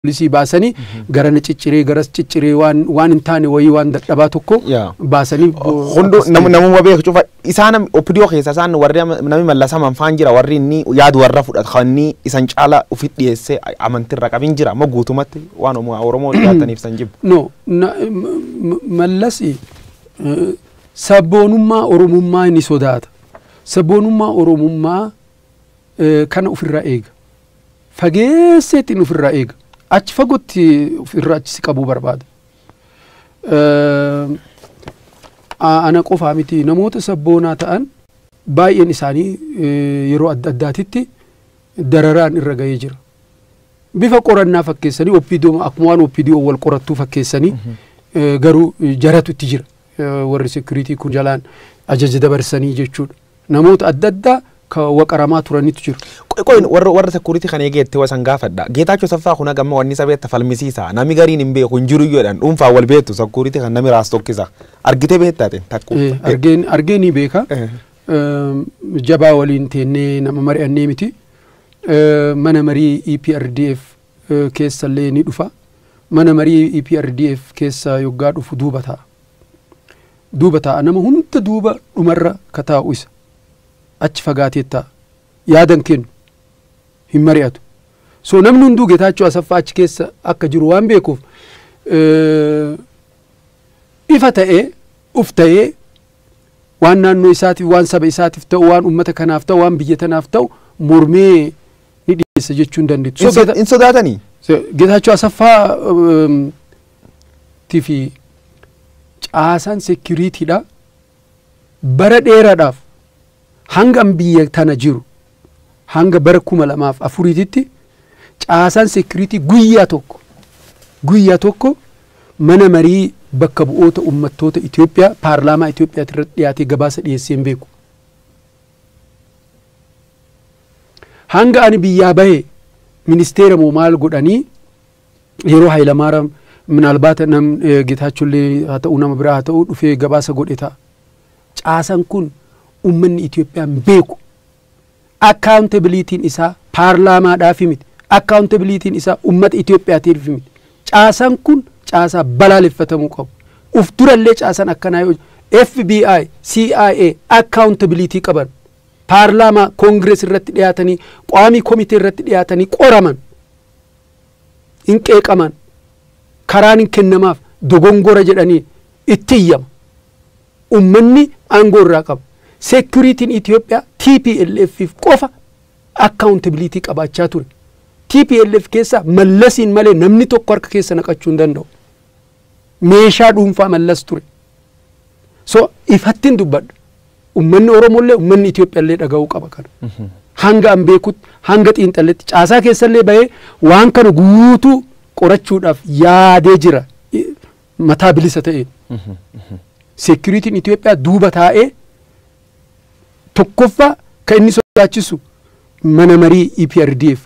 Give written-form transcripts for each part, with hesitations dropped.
Poolisii baasanii garana cicciree, garas cicciree, waan hin taane wayii, waan dadhabaa tokko baasanii. Hunduu namuma beeku cufa isaan OPDO keessa isaan warri namni mallasaman faan jira, warri inni yaadu warra fudhatu kan inni isan caala ofitti dhiyeessee amantirra qabin jira amma guutumatti waan Oromoo dhiyaataniif san jibbu. No, Mallasi sabboonummaa Oromummaa ni sodaata. Sabboonummaa Oromummaa kana ofirraa eega. Fageesseetiin ofirraa eega. Achi fagootti ofirraa achi si qabuu barbaada. Ana qofaa miti, namoota sabboonaa ta'an baay'een isaanii yeroo adda addaatitti dararaan irra gahee jira. Bifa qorannaa fakkeessanii, OPDO akkuma waan OPDO wal qorattuu fakkeessanii, garuu jaratu itti jira. Warri security kun jalaan ajaja dabarsanii jechuudha. Namoota adda addaa ka waqaramaa turanitu jiru. Qoy, warra security kan eegeette wasan gaafadha. Geetaachoo Saffaa kun hagamma wanni isa beekta falmisiisa. Nami gariin hin beeku hin jiru jedhan, dhuunfaan wal beektu security kan nami raas tokkisa. Argitee beektaa takku? Argee ni beeka. Jabaa waliin teennee nama mari'annee miti. Mana marii EPRDF keessallee ni dhufa. Mana marii EPRDF keessa yoggaa dhufu duuba taa'a. Duuba taa'a, nama hunda duuba dhumarra ka taa'u isa. Achi fagaatee taa'a. Yaadan kennu. Hin mari'atu. So namni hunduu Geetaachoo Asaffaa achi keessa akka jiru waan beekuuf, ifa ta'ee uf ta'ee waan naannoo isaatiif, waan saba isaatiif ta'u, waan ummata kanaaf ta'u, waan biyya tanaaf ta'u mormee ni dhiyeessa jechuu hin dandeettu. Hin sodaatanii? Geetaachoo Asaffaa fi caasaan securityidha. Bara dheeraadhaaf, hanga an biyya tana jiru, hanga bara 2004tti caasaan security guyyaa tokko, guyyaa tokko mana marii bakka bu'oota uummattoota Itoophiyaa, paarlaamaa Itoophiyaa irratti dhiyaatee gabaasa dhiyeessee hin beeku. Hanga ani biyyaa bahe ministeera moo maal godhanii yeroo Hayilamaariyaam minaalbaata nam Geetaachollee haa ta'u, nama biraa haa ta'u, dhufee gabaasa godhe ta'a. Caasaan kun uummanni Itoophiyaa hin beeku. Accountabilityn isaa paarlaamaadhaaf miti. Accountabilityn isaa uummata Itoophiyaatiif miti. Caasaan kun caasaa balaaleffatamuu qabu. Uf durallee caasaan akkanaa yoo FBI, CIA accountability qaban, paarlaamaa Congress irratti dhiyaatanii, qaamii komitee irratti dhiyaatanii qoraman, hin qeeqaman, karaan hin kennamaaf, dogongora jedhanii itti iyyama. Uummanni aangoo irraa qaba. Securityn Itoophiyaa TPLF qofa accountability qabaachaa ture. TPLF keessa Mallasiin malee namni tokko harka keessa naqachuu hin danda'u. Meeshaa dhuunfaa Mallas ture. So ifattiin dubbadha. Uummanni Oromollee uummanni Itoophiyaallee dhaga'uu qaba kana. Hanga an beekutti, hanga xiinxalletti, caasaa keessallee bahee waan kana guutuu qorachuudhaaf yaadee jira. Mataa bilisa ta'een. Securityn Itoophiyaa duuba taa'ee tokkoffaa kan inni sodaachisu mana marii EPRDF,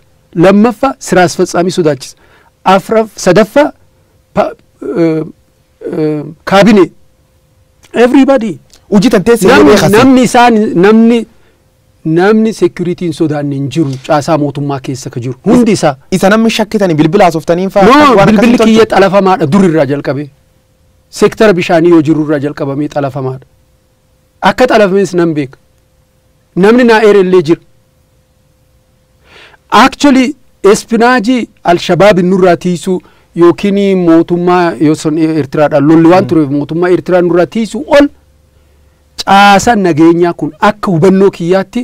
lammaffaa ስራ አስፈጻሚ sodaachisa, afraf sadaffaa kaabinee, everybody. Hojii tan teessee namni isaan namni securityn sodaanne hin jiru, caasaa mootummaa keessa ka jiru hundi isaa. Isa namni shakkitanii bilbila haasoftanii fa'aa. No, bilbilli kiyya xalafamaadha dur irraa jalqabee. Seektara bishaanii yoo jiru irraa jalqabamee xalafamaadha. Akka xalafames nan beeka. Namni naa eerellee jira. Actually espionage Alshabaab nurraa tiisuu yookiin mootummaa yoo son Eertiraadhaan lolli waan tureef mootummaa Eertiraa nurraa tiisuu ol, caasaan nageenyaa kun akka hubannoo kiyyaatti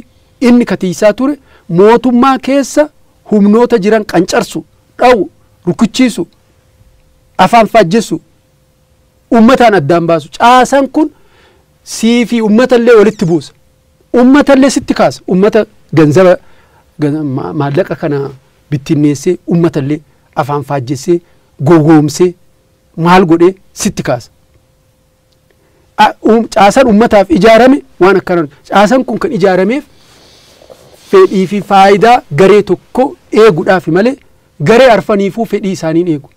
inni katiisaa ture mootummaa keessa humnoota jiran qancarsu, dha'u, rukuchiisu, afaan faajjessu, uummataan addaan baasu. Caasaan kun sii fi uummatallee walitti buusa. Uummatallee sitti kaasa. Uummata ganzaba maallaqa kana bittinneessee, uummatallee afaan faajjessee, gowwoomsee, maal godhee sitti kaasa. Caasaan uummataaf ijaarame waan akkana. Caasaan kun kan ijaarameef fedhii fi faayidaa garee tokko eeguudhaaf malee garee arfaniifuu fedhii isaaniin eegu.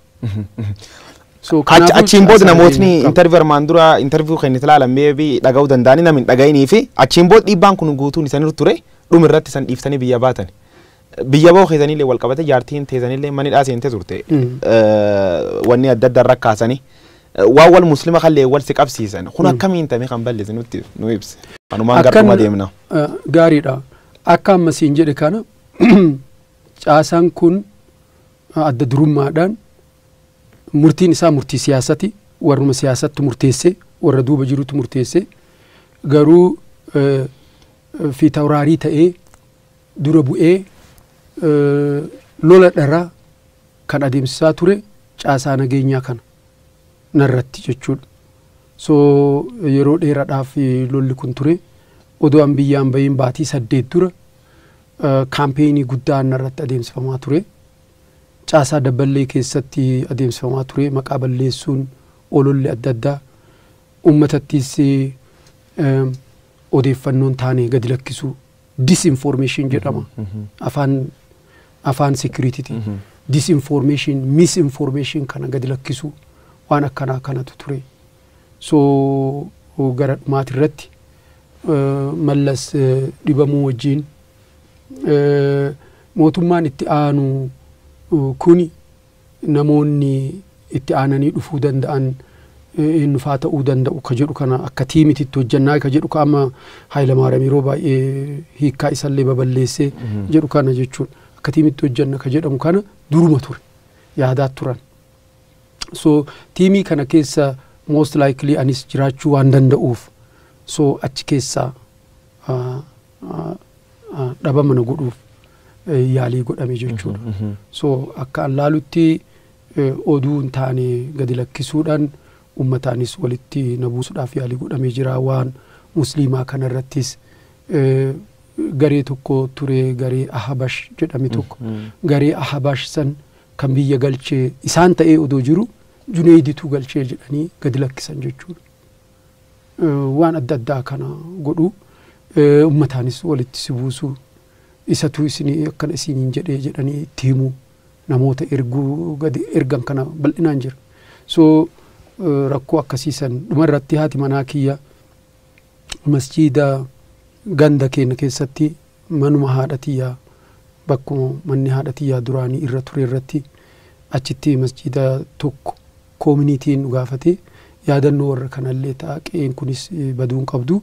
Achiin booda namootni interview armaan dura interview kennite ilaalan maybe dhaga'uu danda'anii, namni hin dhaga'inii fi achiin booda dhiibbaan kun guutuun isanirra ture, dhuma irratti isan dhiiftanii biyya baatan. Biyya ba'u keessanillee wal qabate jaartiin teessanillee manidhaa seentee turte. Wanni adda addaa rakkaasanii waan wal muslima kallee wal si qabsiisan kun akkamiin ta'e kan balleessi nutti nu ibse. Kanumaan garuma deemna. Gaariidha. Akka amma siin jedhe kana caasaan kun adda durummaadhaan murtiin isaa murtii siyaasati, warruma siyaasatti murteesse, warra duuba jirutti murteesse, garuu fiitawraarii ta'ee dura bu'ee lola dharaa kan adeemsisaa ture caasaa nageenyaa kana narratti jechuudha. So yeroo dheeraadhaaf lolli kun ture. Odoo an biyyaan bahiin baatii 8 dura kaampeenii guddaa narratti adeemsifamaa ture. Caasaa dabballee keessatti adeemsifamaa ture. Maqaa balleessuun ololli adda addaa uummatattis odeeffannoon taane gadi lakkisuu, disinformation jedhama afaan security, disinformation, misinformation kana gadi lakkisuu waan akkanaa kanatu ture. So gara dhumaati irratti Mallas dhibamuu wajjin mootummaan itti aanu kuni namoonni itti aananii dhufuu danda'an eenyufaa ta'uu danda'u ka jedhu kana akka tiimititti hojjannaa ka jedhu ka amma Hayilamaariyaam yeroo baay'ee hiikkaa isallee baballeessee jedhu kana jechuudha. Akka tiimitti hojjanna ka jedhamu kana duruma ture yaadaa turan. So tiimii kana keessa most likely anis jiraachuu waan danda'uuf so achi keessaa dhabama na godhuuf yaalii godhame jechuudha. So akka an laalutti oduu hin taane gadi lakkisuudhaan ummataanis walitti na buusuudhaaf yaalii godhamee jira. Waan musliimaa kanarrattis garee tokko ture, garee Ahabash jedhame tokko. Garee Ahabash san kan biyya galchee isaan ta'ee odoo jiru Juneyditu galchee jedhanii gadi lakkisan jechuudha. Waan adda addaa kana godhu, ummataanis walitti si buusu, isatu isinii akkana isiniin jedhee jedhanii itti himuu, namoota erguu gadi ergan kana bal'inaan jira. So rakkoo akkasiisan dhumarratti haati manaa kiyya masjiida ganda keenya keessatti manuma haadha tiyyaa bakkuma manni haadha tiyyaa duraanii irra ture irratti achitti masjiida tokko koominiitiin nu gaafate, yaadannoo warra kanallee ta'a, qe'een kunis baduu hin qabdu,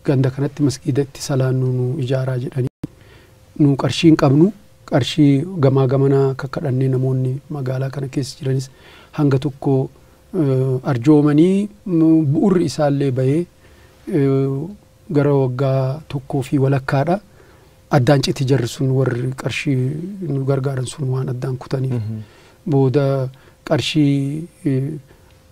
ganda kanatti masjiida itti salaannu nu ijaaraa jedhanii, nu qarshii hin qabnu, qarshii gamaa gamanaa kakkadhannee namoonni magaalaa kana keessa jiranis hanga tokko arjoomanii bu'urri isaallee bahee gara waggaa tokkoo fi walakkaadha. Addaan citi jarri sun, warri qarshii nu gargaaran sun waan addaan kutaniif. Booda qarshii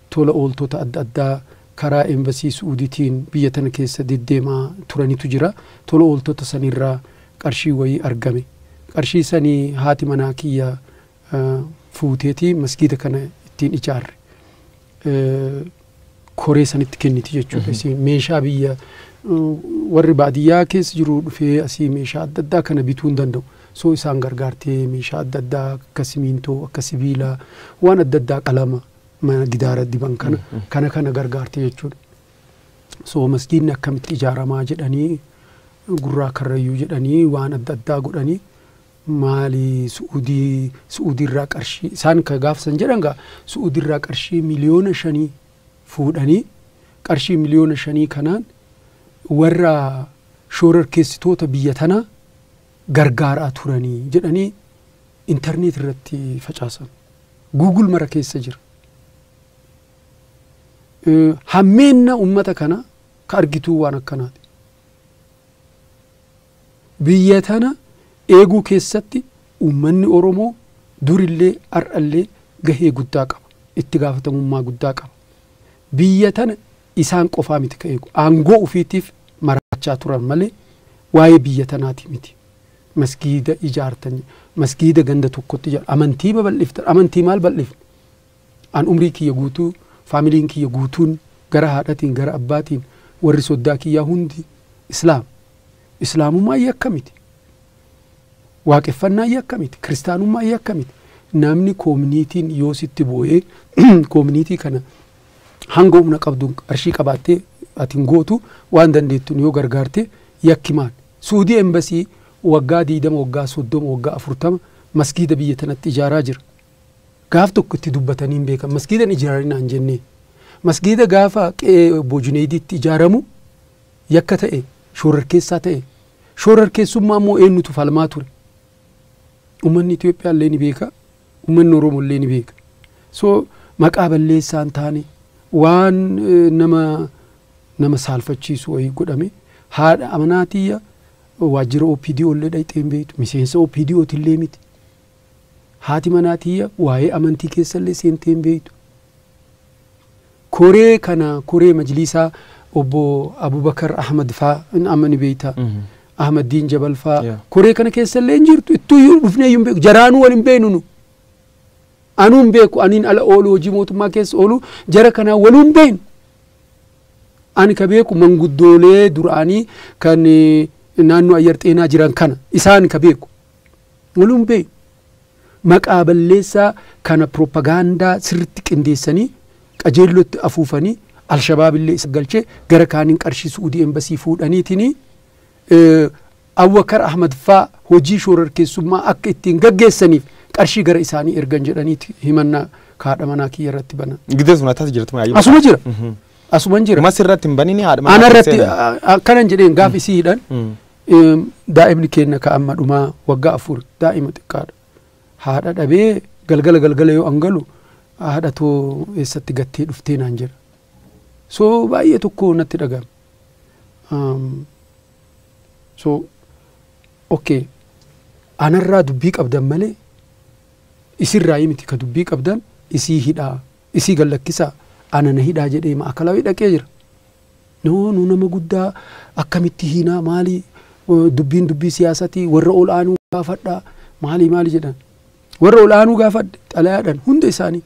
tola ooltota adda addaa karaa embasii Suudiitiin biyya tana keessa deddeemaa turanitu jira. Tola ooltota sanirraa qarshii wayii argame. Qarshii sanii haati manaa kiyya fuuteetii masgiida kana ittiin ijaarre. Koree sanitti kenniti jechuudha. Isin meeshaa biyya warri baadiyyaa keessa jiru dhufee asii meeshaa adda addaa kana bituu hin danda'u. So isaan gargaartee meeshaa adda addaa akka simintoo, akka sibiilaa, waan adda addaa, qalama mana gidaara diban kana kana kana gargaartee jechuudha. So masgiidni akkamitti ijaaramaa jedhanii gurraa karrayyuu jedhanii waan adda addaa godhanii, maali Su'uudii Su'uudiirraa qarshii isaan ka gaafsan jedhan gaa Su'uudiirraa qarshii 5 miliyoona fuudhanii, qarshii 5 miliyoona kanaan warra shoorarkeessitoota biyya tanaa gargaaraa turanii jedhanii intarneet irratti facaasan. Google mara keessa jira. Hammeenna ummata kana ka argituu waan akkanaati. Biyya tana eeguu keessatti uummanni Oromoo durillee har'allee gahee guddaa qaba. Itti gaafatamummaa guddaa qaba. Biyya tana isaan qofaa miti ka eegu. Aangoo ofiitiif maraachaa turan malee waa'ee biyya tanaati miti. Masgiida ijaartan, masgiida ganda tokkotti ijaar, amantii babal'iftan, amantii maal bal'ifne? An umrii kiyya guutuu, faamiliin kiyya guutuun gara haadhatiin gara abbaatiin warri soddaa kiyyaa hundi islaam. Islaamummaa yakka miti. Waaqeffannaa yakka miti. Kiristaanummaa yakka miti. Namni koominiitiin yoo sitti bu'ee koominiitii kana hanga humna qabduun qarshii qabaattee ati hin gootu waan dandeettuun yoo gargaarte yakki maal? Suudii embasii Waggaa 20, waggaa 30, waggaa 40 masgiida biyya tanatti ijaaraa jira. Gaaf tokko itti dubbatanii hin beekan. Masgiidan ijaarinaa hin jennee. Masgiida gaafa qe'ee obbo Juneediitti ijaaramu yakka ta'e, shororkeessaa ta'e. Shororkeessummaa immoo eenyutu falmaa ture? Uummanni Itoophiyaa illee ni beeka. Uummanni Oromoo illee ni beeka. So maqaa balleessaa hin taane waan nama saalfachiisu wayii godhame. Haadha amanaatiyya waajjira OPDO illee dhaqxee hin beektu. Miseensa OPDO illee miti. Haati manaatiyya waa'ee amantii keessa illee seentee hin beektu. Koree kana, koree majlisaa obbo Abubakar Ahmad faa amma ni beekta. Ahmad Diin Jabal faa koree kana keessa illee hin jirtu. Ittuu dhufnee hin beeku. Jaraanuu wal hin beeknu nu. Anuu hin beeku. Aniin ala oolu, hojii mootummaa keessa oolu, jara kanaa waluu hin beeknu. Ani ka beeku manguddoolee duraanii kan naannoo ayyar xeenaa jiran kana isaan ka beeku. Waluu hin beeknu. Maqaa balleessaa kana propagaandaa sirriitti qindeessanii qajeellotti afuufanii Alshabaab illee isa galchee gara kaaniin qarshii Suudii embasii fuudhaniitiin Abubakar Ahmad faa hojii shororkeessummaa akka ittiin gaggeessaniif qarshii gara isaanii ergan jedhaniiti himannaa haadha manaa kiyya irratti banan. Gidee sun akkas jirtu maa? Asuma jira. Asuma jira. Mas irratti hin banini haadha manaa Ana irratti akkanan jedheen gaaf isii hidhan, daa'imni keenya ka amma dhumaa waggaa 4, daa'ima xiqqaadha. Haadha dhabee galgala galgala yoo angalu haadha too eessatti gattee dhuftee naan jedha. So baay'ee tokko natti dhagahame. So okay, anarraa dubbii qabdan malee isirraa miti ka dubbii qabdan, isii hidhaa, isii gallakkisaa, ana na hidhaa jedhee ma'akalawii dhaqee jira. No, nu nama guddaa akkamitti hiinaa, maali, dubbiin dubbii siyaasatii, warra ol aanuu gaafadhaa, maali maali jedhan. Warra ol aanuu gaafadhe xalayaadhaan hunda isaanii.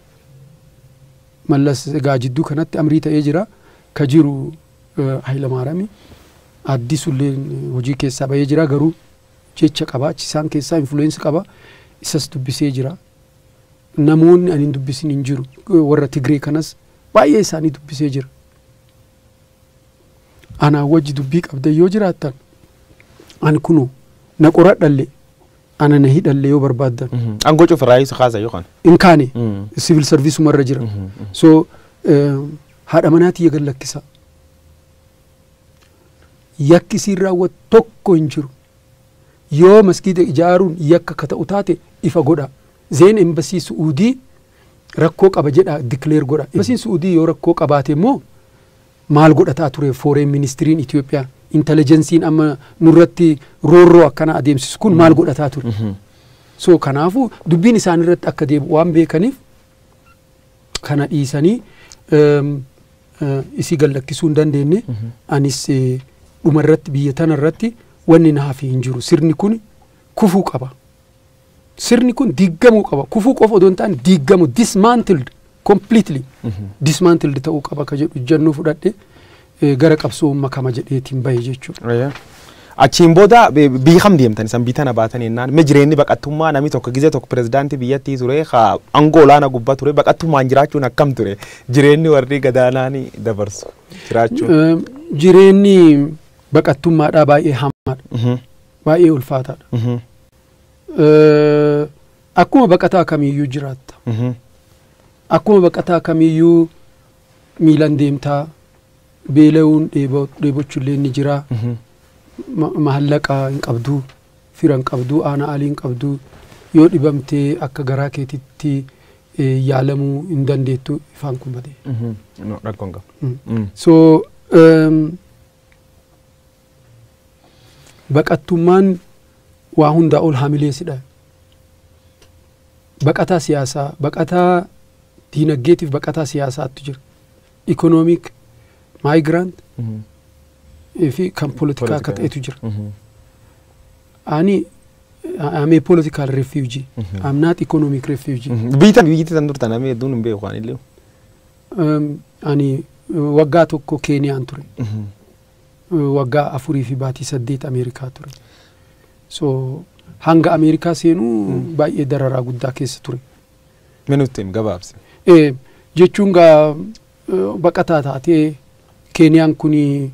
Mallas egaa jidduu kanatti amrii ta'ee jira. Ka jiru Hayilamaarami. Addisuullee hojii keessaa bahee jira, garuu jecha qaba, achi isaan keessaa influence qaba, isas dubbisee jira. Namoonni ani hin dubbisin hin jiru. Warra Tigree kanas baay'ee isaanii dubbisee jira. Anaa wajji dubbii qabdan yoo jiraattan ani kunoo na qoradhallee, ana na hidhallee yoo barbaaddan. Aangoo cufa isa kaasa yookaan? Hin kaane, civil service umarra jira. So haadha manaatii gad lakkisa. Yakki isiin raawwattu tokko hin jiru. Yoo masgiida ijaaruun yakka ka ta'u taate ifa godha. Zeen embasii Su'uudii rakkoo qaba jedha, declare godha. Embasiin Su'uudii yoo rakkoo qabaate immoo maal godhataa ture foreign ministeriin Itoophiyaa? Intelligensiin amma nurratti roorroo akkana adeemsisu kun maal godhataa ture? So kanaafuu dubbiin isaan irratti akka deebi'u waan beekaniif kana dhiisanii isii gallakkisuu hin dandeenye. Anis dhumarratti biyya tana irratti wanni na hafe hin jiru. Sirni kun kufuu qaba. Sirni kun diigamuu qaba. Kufuu qofa odoo hin taane diigamu, dismantled, completely dismantled ta'uu qaba ka jedhu ejjennoo fudhadhe gara qabsoo makama jedheetiin bahe jechuudha. Achiin booda biyya kam deemtan isan biyya tana baatan jennaan? Mee jireenyi baqattummaa, namni tokko gizee tokko pirezidaantii biyyattii ture, aangoo olaanaa gubbaa ture, baqattummaan jiraachuun akkam ture, jireenyi warri gadaanaan dabarsu jiraachuun? Jireenyi baqattummaadhaa baay'ee hamaadha. Baay'ee ulfaataadha. Akkuma baqataa kamiyyuu jiraatta. Akkuma baqataa kamiyyuu miilan deemtaa, beela'uun dheebochuullee ni jira. Maallaqa hin qabdu, fira hin qabdu, aanaa alii hin qabdu, yoo dhibamtee akka garaa keetitti yaalamuu hin dandeettu, ifaan kun badee. Rakkoon qabu. So baqattummaan waa hundaa ol hamileessidha. Baqataa siyaasaa, baqataa diinagdeetiif baqataa siyaasaatu jira. Economic migrant fi kan politikaa akka ta'etu jira. Ani I'm a political refugee. I'm not economic refugee. Biyyi biyyi tan turtan namni hedduun hin beeku waan illee. Ani waggaa 1 Keeniyaan ture. Waggaa 4 fi baatii 8 Ameerikaa ture. So hanga Ameerikaa seenuu baay'ee dararaa guddaa keessa ture. Minuutti gabaabsi. Jechuun gaa baqataa taatee Keeniyaan kuni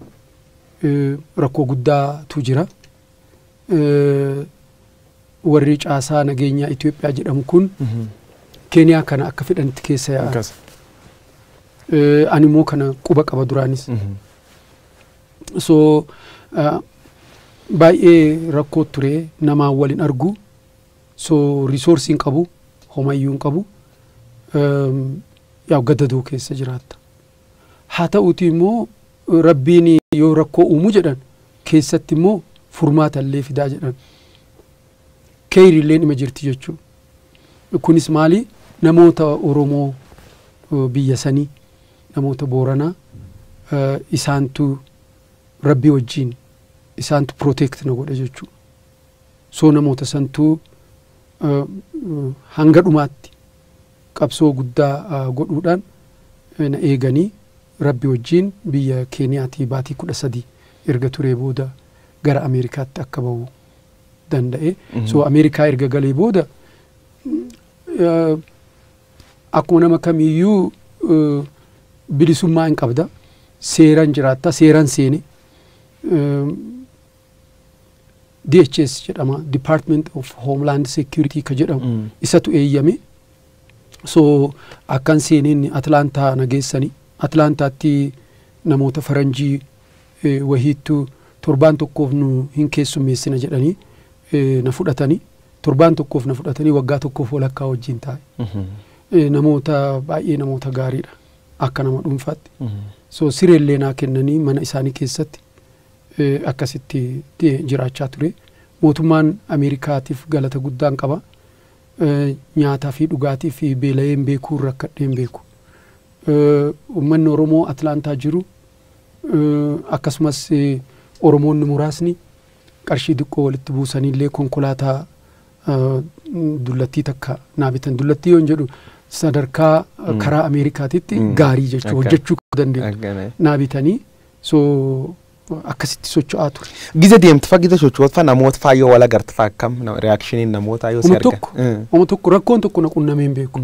rakkoo guddaatu jira. Warri caasaa nageenyaa Itoophiyaa jedhamu kun Keeniyaa kana akka fedhanitti keessa yaa'an. Ani immoo kana quba qaba duraanis. So baay'ee rakkoo ture, namaan waliin argu, so resource hin qabu, homayyuu hin qabu, yaa gadadoo keessa jiraatta. Haa ta'uuti immoo Rabbiin yoo rakkoo uumu jedhan keessatti immoo furmaata illee fidaa jedhan. Keeyri illee dhima jirti jechuudha. Kunis maali? Namoota Oromoo biyya sanii, namoota Booranaa, isaantu Rabbii wajjin isaantu protect na godhe jechuudha. So namoota santuu hanga dhumaatti qabsoo guddaa godhuudhaan na eeganii Rabbi wajjin biyya Keeniyaatii baatii 13 erga turee booda gara Ameerikaatti akka bahu danda'e. So Ameerikaa erga galee booda akkuma nama kamiyyuu bilisummaa hin qabda. Seeraan jiraatta, seeraan seene. DHS jedhama, Department of Homeland Security ka jedhamu isatu eeyyame. So akkan seeneen Atlaantaa na geessani. Atlaantaatti namoota faranjii wahiittu torbaan tokkoof nu hin keessummeessina jedhanii na fudhatanii, torbaan tokkoof na fudhatanii waggaa tokkoof walakkaa wajjin taa'e. Namoota baay'ee namoota gaariidha akka nama dhuunfaatti. So sireellee naa kennanii mana isaanii keessatti akkasitti jiraachaa ture. Mootummaan Ameerikaatiif galata guddaan qaba. Nyaataa fi dhugaatii fi beela'een beekuu, rakkadheen beeku. Uummanni Oromoo Atlaantaa jiru akkasumas Oromoonni muraasni qarshii xiqqoo walitti buusanillee konkolaataa dullattii takka naa bitan. Dullattii yoon jedhu sadarkaa karaa Ameerikaatitti gaarii jechuu hojjechuu dandeettu naa bitanii, so akkasitti socho'aa ture. Gize deemtu fa, gize socho'oot fa, namoota faa yoo wal agarte fa, akkam reactioniin namootaa yoo si argan? Oma tokko rakkoon tokko na qunnamee hin beeku.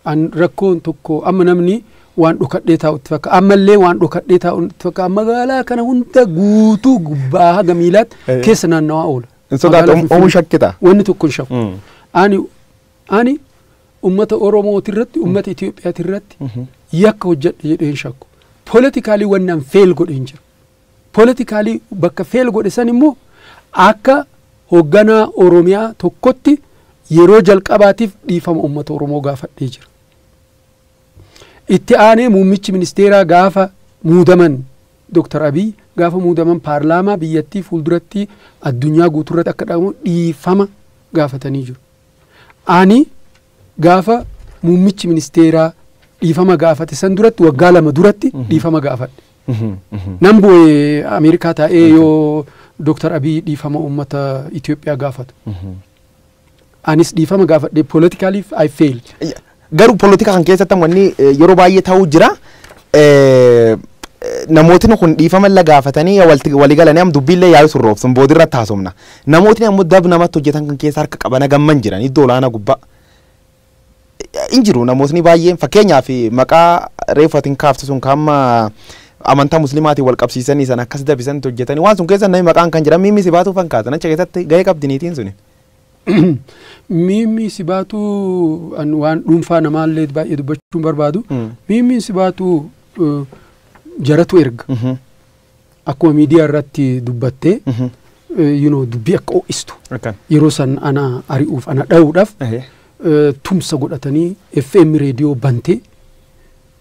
An rakkoon tokko amma namni waan dhokadhee taa'utti fakka, ammallee waan dhokadhee taa'utti fakka, magaalaa kana hunda guutuu gubbaa haga miilaatti keessa naannawaa oola. Hin sodaatu, oomuu shakkita? Wanni tokko hin shakku. Ani ummata Oromooti irratti, ummata Itoophiyaati irratti yakka hojjedhe jedhee hin shakku. Politically wanni an fail godhe hin jiru. Politically bakka fail godhe san immoo akka hoogganaa Oromiyaa tokkotti yeroo jalqabaatiif dhiifama ummata Oromoo gaafadhee jira. Itti aanee muummichi ministeeraa gaafa muudaman, Dr. Abiy gaafa muudaman, paarlaamaa biyyattii fuulduratti addunyaa guutuurratti akka dhagamu dhiifama gaafatanii jiru. Ani gaafa muummichi ministeeraa dhiifama gaafate san duratti waggaa 2 duratti dhiifama gaafadhe. Nan bu'ee Ameerikaa taa'ee yoo Dr. Abiy dhiifama uummata Itoophiyaa gaafatu. Anis dhiifama gaafadhe, politically I failed. Garuu politika kan keessatti wanni yeroo baay'ee ta'uu jira. Namootni kun dhiifama illee gaafatanii walii galanii am dubbiillee yaa'u surroofsun boodirra taasifna. Namootni ammoo dab namatti hojjetan kan keessa harka qabana gamman jiran iddoo olaanaa gubbaa. In jiru namootni baay'een, fakkeenyaaf maqaa reefu atiin kaaftu sun kan amantaa muslimaatiin wal qabsiisanii san akkas dabisanitti hojjetanii waan sun keessa namni maqaan kan jedhan Miimmi Sibaatuu fan kaasan, achi keessatti gahee qabdi niitiin suni. Miimmi Sibaatuu waan dhuunfaa namaallee baay'ee dubbachuun barbaadu. Miimmi Sibaatuu jaratu erga. Akkuma miidiyaa irratti dubbattee dubbii akka ho'istu yeroo san ana ari'uuf ana dha'uudhaaf tumsa godhatanii FM reediyoo bantee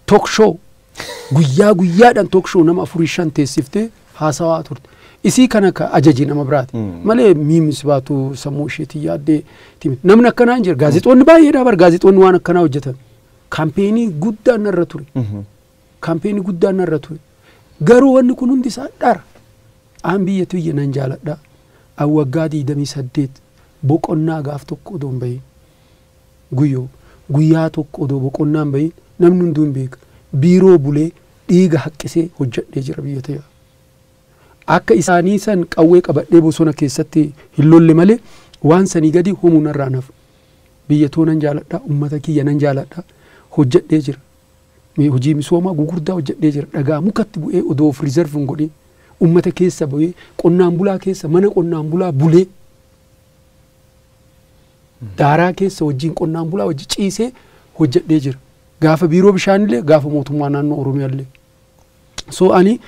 talk show guyyaa guyyaadhaan talk show nama 4 5 teessiftee haasawaa turte. Isii kana ka ajaji nama biraati. Malee Miimmi Sibaatuu sammuu isheetii yaaddee namni akkanaa hin jira. Gaazexoonni baay'eedha bar, gaazexoonni waan akkanaa hojjetan. Campaignii guddaan narra ture. Campaignii guddaan narra ture. Garuu wanni kun hundi isaa dhara. Aan biyya tiyya nan jaaladha. An waggaa 28 boqonnaa gaaf tokko odoo hin bahin. Guyyoo guyyaa tokko odoo boqonnaa hin bahin, namni hunduu hin beeka. Biiroo bulee dhiiga haqqisee hojjedhee jira biyya tiyya. Akka isaanii san qawwee qabadhee bosona keessatti hin lolle malee waan sanii gadi humuu narraa nafu. Biyya too nan jaaladha, uummata kiyya nan jaaladha, hojjedhee jira. Hojii misoomaa gugurdaa hojjedhee jira. Dhagaa mukatti bu'ee odoo of reserve hin godhin, Ummata keessa bu'ee, qonnaan bulaa keessa, mana qonnaan bulaa bulee, daaraa keessa wajjin, qonnaan bulaa wajjin ciisee hojjedhee jira. Gaafa biiroo bishaanillee, gaafa mootummaa naannoo Oromiyaallee. So ani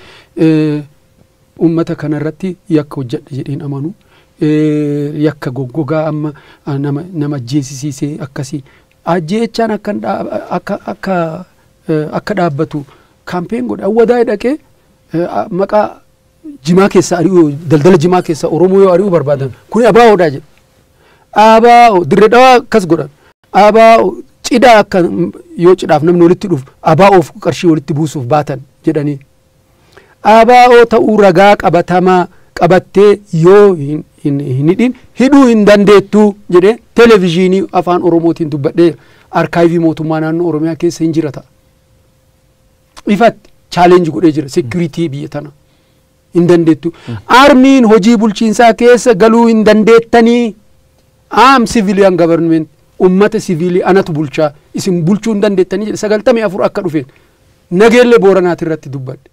ummata kanarratti yakka hojjedhe jedheen amanu. Yakka goggogaa amma nama ajjeesisiisee akkasii. Ajjeechaan akka dhaabbatu campaign godhe. Awwadaa dhaqee maqaa jimaa keessa ari'uu, daldala jimaa keessa Oromoo yoo ari'uu barbaadan, kuni ABOdha jedhe. ABO Dirree Dhawaa akkas godhan. ABO cidhaa akka yoo cidhaaf namni walitti dhufu ABOf qarshii walitti buusuuf baatan jedhanii. ABO ta'uu ragaa qabatamaa qabattee yoo hin hidhin hidhuu hin dandeettu jedhee televezyiinii afaan Oromootiin dubbadhee, arkaayivii mootummaa naannoo Oromiyaa keessa hin jira ta'a. Ifatti challenge godhee jira security biyya tana. Hin dandeettu. Armyn hojii bulchiinsaa keessa galuu hin dandeettanii. Am civilian government, ummata siviilii anatu bulchaa, isin bulchuu hin dandeettanii jedhe 94 akka dhufeen. Nageellee Booranaati irratti dubbadhe.